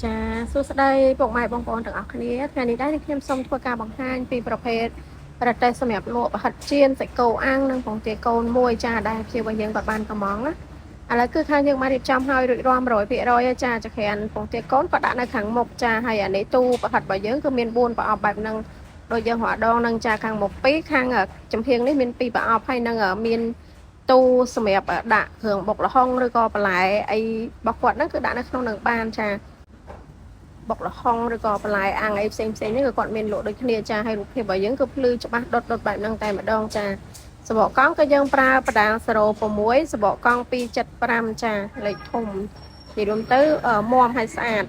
ចាសួស្តីពុកម៉ែបងប្អូនទាំងអស់គ្នាថ្ងៃនេះដែរនេះខ្ញុំសូមធ្វើការបង្ហាញពីប្រភេទរទេះសម្រាប់លក់ប្រហិតចៀនសាច់គោអាំងនិងពងទាកូនមួយចាដែលភ្ញៀវរបស់យើងគាត់បានកំងណាឥឡូវគឺខាងយើងបានរៀបចំឲ្យរួចរាល់100%ហើយចាចក្រានពងទាកូនក៏ដាក់នៅខាងមុខចាហើយអានេះទូប្រហិតរបស់យើងគឺមាន4ប្រអប់បែបហ្នឹងដូចយើងរាល់ដងនឹងចាខាងមុខ2ខាងចំហៀងនេះមាន2ប្រអប់ហើយនឹងមានទូសម្រាប់ដាក់គ្រឿងបុកល្ហុងឬក៏បន្លែអីរបស់គាត់ហ្នឹងគឺដាក់នៅក្នុងនឹងបានចា បុកល្ហុងឬក៏បន្លែអាំងអីផ្សេងផ្សេងនេះគឺគាត់មានលក់ដូចគ្នាចាហើយរូបភាពរបស់យើងគឺភ្លឺច្បាស់ដុតដុតបែបហ្នឹងតែម្ដងចាសបកកង់ក៏យើងប្រើបដា06សបកកង់275ចាលេខធំនិយាយរួមទៅមាំហើយស្អាត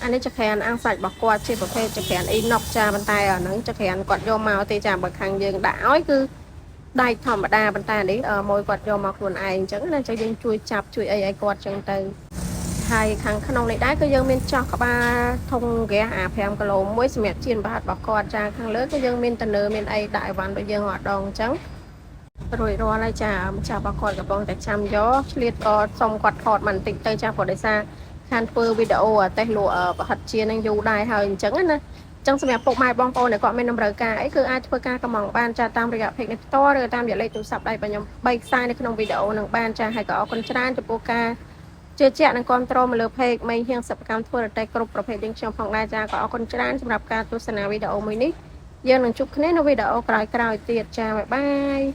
អានេះចក្រានអាំងសាច់របស់គាត់ជាប្រភេទចក្រានអ៊ីណុកចាប៉ុន្តែអាហ្នឹងចក្រានគាត់យកមកទេចាបើខាងយើងដាក់ឲ្យគឺដែកធម្មតាប៉ុន្តែនេះមួយគាត់យកមកខ្លួនឯងអញ្ចឹងណាចឹងយើងជួយចាប់ជួយអីឲ្យគាត់អញ្ចឹងទៅ ហើយខាងក្នុងនេះដែរគឺយើងមានចោះក្បាលធុងហ្គាសអា5គីឡូមួយសម្រាប់ចៀនប្រហិតរបស់គាត់ចាខាងលើគឺយើងមានតនើមានអីដាក់អីវ៉ាន់ដូចយើងអត់ដងអញ្ចឹងរួចរាល់ហើយចាម្ចាស់របស់គាត់កំពុងតែចាំយកឆ្លៀតក៏សុំគាត់ថតបន្តិចទៅចាព្រោះដោយសារខានធ្វើវីដេអូអាតេស្តលក់ប្រហិតជានឹងយូរដែរហើយអញ្ចឹងណាចឹងសម្រាប់ពុកម៉ែបងប្អូនដែលគាត់មានតម្រូវការអីគឺអាចធ្វើការកម្មង់បានចាតាមរយៈ page នេះផ្ទាល់ឬតាមរយៈលេខទូរស័ព្ទដៃរបស់ខ្ញុំ3ខ្សែនៅក្នុងវីដេអូនឹងបានចាហើយក៏អរគុណច្រើនចំពោះការ ជឿជាក់និងគ្រប់គ្រងមកលើ page មីហៀងសិប្បកម្មធ្វើរទេះគ្រប់ប្រភេទយើងខ្ញុំផងដែរចាក៏អរគុណច្រើនសម្រាប់ការទស្សនាវីដេអូមួយនេះយើងនឹងជួបគ្នានៅវីដេអូក្រោយៗទៀតចាbye bye.